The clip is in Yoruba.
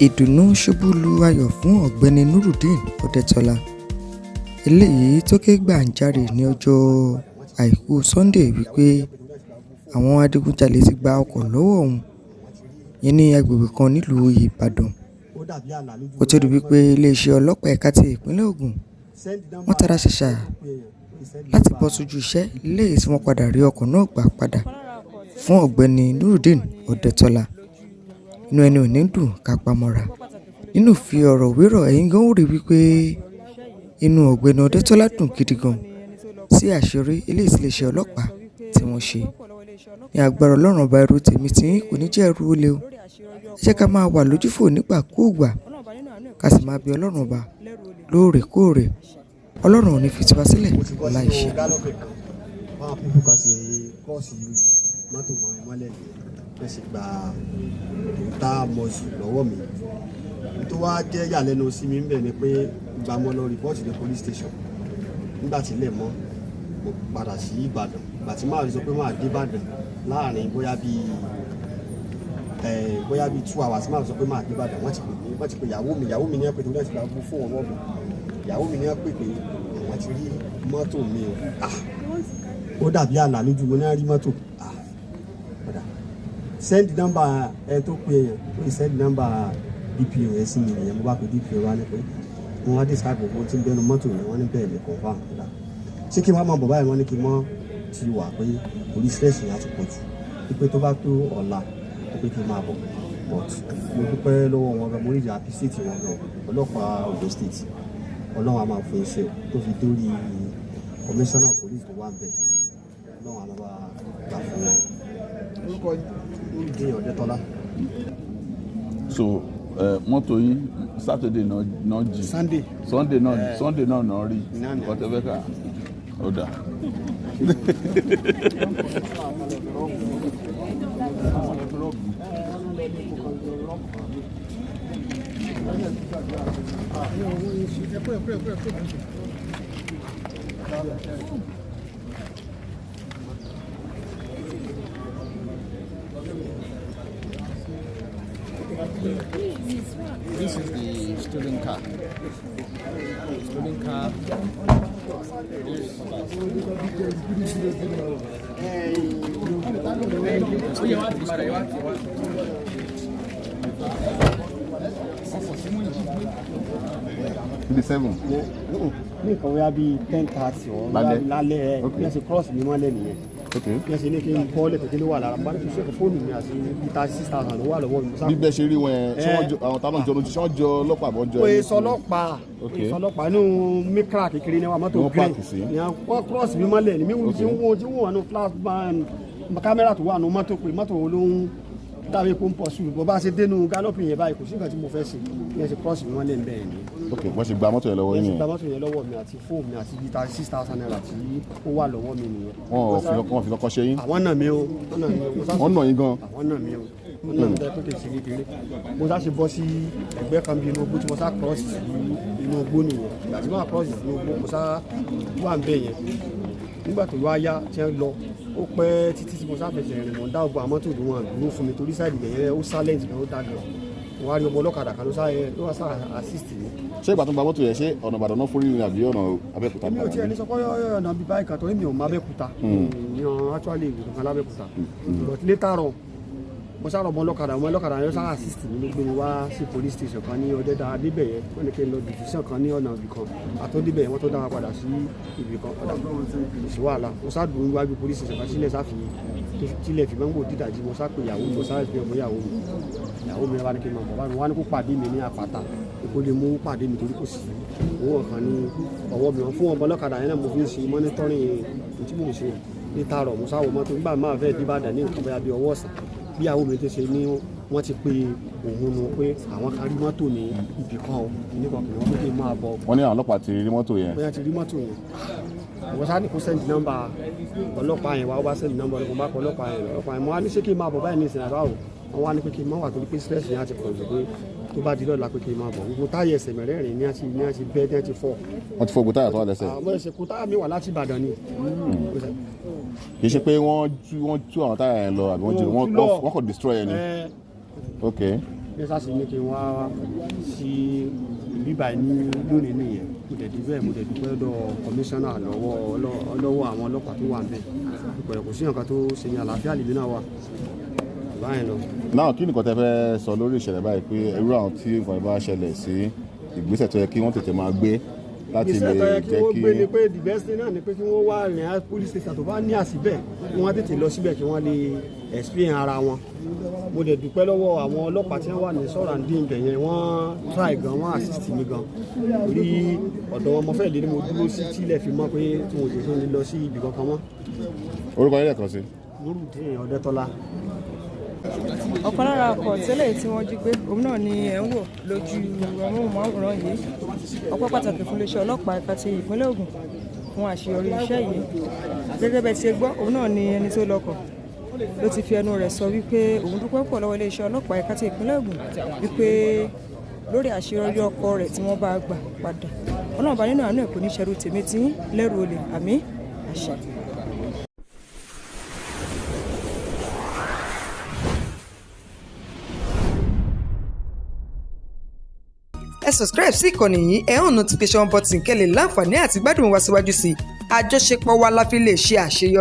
Ìdùnnú ṣubú lu ayọ̀ fún Ọ̀gbẹ́ni Nurudeen Òdetọ́lá eléyìí tó kẹ́gbajàre ní ọjọ́ Àìkú Sannde wípé àwọn adigunjalè ti gba ọkọ̀ lọ́wọ́ òun yẹn ní agbègbè kan nílùú Ìbàdàn, kó tóó di wípé iléeṣẹ́ ọlọ́pàá ẹ̀ka ti ìpínlẹ̀ Ogun wọ́n tara ṣàṣà láti bọ́ sójú iṣẹ́ léyìí tí wọ́n padà rí ọkọ̀ náà gbà padà fún Ọ̀gbẹ́ni Nurudeen Òdetọ́lá. Inú ẹni ò ní dùn ká pamọ́ra nínú fi ọ̀rọ̀ wérọ̀, ẹ̀yin gan ó rí wípé inú Ọ̀gbẹ́ni Òdetọ́lá dùn gidi gan sí àṣeyọrí eléyìí tí iléeṣẹ́ ọlọ́pàá tí wọ́n ṣe. Ní agbára Ọlọ́run Ọba, ẹrù tèmi tí kò ní jẹ́ ẹrù olè o. Ẹ jẹ́ ká máa wà lójúfò nígbàkúùgbà, ká sì máa bẹ Ọlọ́run Ọba lóòrèkóòrè. Ọlọ́run ò ní fi tiwa sílẹ̀ láì ṣe. Báwọn people kan ṣe cross mọ́tò mọ́ mi mọ́lẹ̀ nìyẹn, wọ́n sì gba Toyota Muscle lọ́wọ́ mi. Tó wá jẹ́ ìyàlẹ́nu sí mi ńbẹ̀ ni pé ìgbà mo lọ report ní police station, nígbà tí ilẹ̀ mọ́, mo padà sí Ìbàdàn. Ìgbà tí màá sọ pé màá dé Ìbàdàn láàrin bóyá bíi 2 hours, màá sọ pé màá dé Ìbàdàn, wọ́n ti pè mí, wọ́n ti pè ìyàwó mi. Ìyàwó mi ní ẹ pé torí ẹ̀ ti gba fóònù ọwọ́ mi. Ìyàwó mi ní ẹ pè pé àwọn ti rí mọ́tò mi o. Ah, ó dàbí àlá lójú mo ní rí mọ́tò. Ah, padà send number ẹ tó pe èèyàn tó yẹ send number DPO yẹn sí mi nìyẹn. Mo bá pe DPO wa ní pé wọ́n wá describe gbogbo tí ń bẹnu mọ́tò yẹn. Wọ́n ní bẹ́ẹ̀ ni, confirm. Padà ṣé kí n wá máa bọ̀ báyìí? Wọ́n ní kí n mọ́ ti wà pé police stress yẹn á ti pọ̀ jù, wípé tó bá tó ọ̀la, wípé kí n máa bọ̀. But mo dúpẹ́ lọ́wọ́ wọn gan, mo rí ìyá appreciate wọn gan. Ọlọ́pàá Ogun State, Ọlọ́run á máa fún iṣẹ́ tó fi dórí commissioner of police tó wà ń bẹ̀. Ọlọ́run á máa bá gbà fún wọn. Orúkọ yín? Nurudeen Ọdẹ́tọ́lá. So mọ́tò yín, Saturday náà jí? Sunday. Sunday náà, Sunday náà rí. Náà ni. Nǹkan tẹ́ fẹ́ kà ó dà. This is the stolen car. Stolen car. Níbi 7? Ní nǹkan bóyá bíi 10:30 ọ̀ Lálẹ́? Lálẹ́ ẹ̀. Bí wọ́n ṣe cross mi mọ́lẹ̀ nìyẹn. Bí wọ́n ṣe ní kí n bọ́ lẹ́kọ̀ọ́, kí ló wà lára, mo bá ní kí n ṣe fóònù mi àti bíi 36,000 ló wà lọ́wọ́ mi. Bí bẹ́ẹ̀ ṣe rí wọn yẹn, ṣé wọ́n jọ àwọn táwọn jọ lójú, ṣé wọ́n jọ ọlọ́pàá àbọ̀ jọ? Pé ẹni? sọlọ́pàá. Sọlọ́pàá inú Micra kékeré ni wọ́n mọ́tò Ni wọ́n green park sí? Ni wọ́n cross mi mọ́lẹ̀ ni mi ti ń wo tí wọ́n wà ní flash ban kámẹ́rà tó wà ní mọ́tò pé mọ́tò wo ló ń dàbí kó ń pọ̀ sùn. Bó bá ṣe dénú galloping yẹn báyìí, kò sí nǹkan tí mo fẹ́ ṣe. Bí wọ́n ṣe cross mi mọ́lẹ̀ ń bẹ́ẹ̀ ni. Ok, wọ́n ṣe gba mọ́tò yẹn lọ́wọ́ Wọ́n yín ti yẹn? gba mọ́tò yẹn lọ́wọ́ mi àti fóònù mi àti bíi 36,000 naira tí ó wà lọ́wọ́ mi nìyẹn. Wọ́n ò fi kọ́kọ́ ṣe yín? Àwọn náà mi o, wọ́n náà mi o. Mo sá- Wọ́n nà yín gan? Àwọn náà mi o, wọ́n náà mi tẹ́ pé kì í ṣe kékeré. Mo sá ṣe bọ́ sí ẹgbẹ́ kan bí inú igbó tí mo sá cross sí inú igbó nìyẹn. Ìgbà tí mo wà cross sí inú igbó, mo sá wà ń bẹ̀ yẹn. Nígbà tó wá yá tí wọ́n lọ, ó pẹ́ títí tí mo sá fẹsẹ̀ rìn, mo ń dá ọgbà mọ́tò ló wọn dúró fún mi torí side ibẹ̀ yẹn ó silent gan, ó dá gan. Mo wá rí ọmọ ọlọ́kadà kan ló wá sá assist mi. Ṣé ìgbà tó gba mọ́tò yẹn, ṣé ọ̀nà Ìbàdàn náà forí ni àbí ọ̀nà Abẹ́òkúta? Èmi ò tiẹ̀ ní sọ pé ọ̀nà bíi báyìí kan torí mi ò mọ Abẹ́òkúta yan, actually ìlú kankan lábẹ́òkúta. But later on, mo sá ọmọ ọlọ́kadà yẹn sá assist mi, ló gbé mi wá sí police station kan ní Ọ̀dẹ́dà. Adébẹ̀ yẹn, wọ́n ní kí n lọ division kan ní ọ̀nà ibì kan àtọ́débẹ̀ yẹn, wọ́n tó dá wa padà sí ibì kan. Ọ̀dà kò sí wàhálà. Mo sá dùn níwájú police station kan sílẹ̀ sáfi tílẹ̀ fi gbọ́ngbò dídàjí. Mo sá pé ìyàwó mi, mo sá fi ọmọ ìyàwó mi. Ìyàwó mi wá ní kí n máa bọ̀ báyìí, wọ́n á ní kó pàdé mi ní àpáta, kó lè mú pàdé mi torí kò sí owó kan ní ọwọ́ mi. Fún ọmọ ọlọ́kadà yẹn náà, mo fi ń ṣe monitoring tí mò ń ṣe ní taarọ̀. Mo sáwọ mọ́tò nígbà máa fẹ́ dìbàdàn ní nǹkan bóyá bí ọwọ́ ọ̀sán. Bí ìyàwó mi ti ṣe ní wọ́n ti pe òun nu pé àwọn kan rí mọ́tò ní ibì kan o, nípa kìnìún wọn pé kí n máa bọ̀. Wọ́n ní àwọn ọlọ́pàá ti rí mọ́tò yẹn? Bóyá ti rí mọ́tò yẹn. Wọ́n sá ní kó send number ọlọ́pàá yẹn wá. Ó bá send number ọlọ́pàá, bá kọ ọlọ́pàá yẹn, ọlọ́pàá yẹn. Mo wá ní ṣé kí n máa bọ̀ báyìí ní ìsìn àbáwò? Wọ́n wá ní pé kí n má wà torí pé stress yẹn á ti pọ̀ jù, pé tó bá di lọ́la pé kí n máa bọ̀. Gbogbo táyà ẹsẹ̀ mẹ́rẹ̀ẹ̀rin ní àti bẹ́ẹ̀ ní àti fọ́. Wọ́n ti fọ́ gbogbo táyà tó wà lẹ́sẹ̀? Àwọn ẹsẹ̀ kó táyà mi wà láti Ìbàdàn ni. Kì í ṣe pé wọ́n tú àwọn táyà yẹn lọ àbí wọ́n jí? Wọn ò tú lọ. Wọ́n kò destroy yẹn ni? Ẹ. Ok. Bí sá sì ní kí n wá sí bíbá ní lónìí nìyẹn. Mo dẹ̀ débẹ̀, mo dẹ̀ dúpẹ́ lọ́dọ̀ kọmíṣánná, lọ́wọ́ àwọn ọlọ́pàá tó wà ń bẹ̀. Ìpẹ̀rẹ̀ kò sí nǹkan tó ṣe ní, àlàáfíà lèmi náà wà báyìí lọ. Náà, kí nìkan tẹ́ fẹ́ sọ lórí ìṣẹ̀lẹ̀ báyìí, pé irú àwọn tí nǹkan bá ṣẹlẹ̀ sí, ìgbésẹ̀ tó yẹ kí wọ́n tètè máa gbé láti lè Ìgbésẹ̀ tó yẹ kí jẹ́ wọ́n kí gbé ni pé the best thing náà ni pé kí wọ́n wá rìn á police station tó bá ní àsìbẹ̀, kí wọ́n tètè lọ síbẹ̀, kí wọ́n lè explain ara wọn. Mo dẹ̀ dúpẹ́ lọ́wọ́ àwọn ọlọ́pàá tí wọ́n wà ní surrounding ibẹ̀ yẹn. Wọ́n try gan, wọ́n assist mi gan, torí ọ̀dọ̀ wọn mo fẹ́ lé ní mo dúró sí tílẹ̀ fi mọ́ pé tí mo jẹ́ tó ní lọ sí ibì kankan mọ́. Orúkọ yín lẹ́ẹ̀kan sí. Nurudeen Ọdẹ́tọ́lá. Ọ̀kan lára ọkọ̀ tẹ́lẹ̀ tí wọ́n jí gbé, òun náà ni ẹ̀ ń wò lójú amóhùnmáwòrán yìí. Ọpẹ́ pàtàkì fún iléeṣẹ́ ọlọ́pàá ẹ̀ka ti ìpínlẹ̀ Ògùn fún àṣeyọrí iṣẹ́ yìí. Gẹ́gẹ́ bẹ́ẹ̀ ti gbọ́, òun náà ni ẹni tó lọ́kọ̀ ló ti fi ẹnu rẹ̀ sọ wípé òun dúpẹ́ pọ̀ lọ́wọ́ iléeṣẹ́ ọlọ́pàá ẹ̀ka ti ìpínlẹ̀ Ògùn, wípé lórí àṣeyọrí ọkọ̀ rẹ̀ tí wọ́n bá gbà padà. Ọlọ́run bá nínú àánú ẹ̀ kò ní ṣẹrú tèmi tí lẹ́rù olè. Àmín, àṣẹ. Ẹ subscribe sí ìkànnì yìí, ẹ hàn notification button, kẹ́ lè láǹfààní àti gbádùn wa síwájú sí i. Àjọṣepọ̀ wa la fi lè ṣe àṣeyọrí.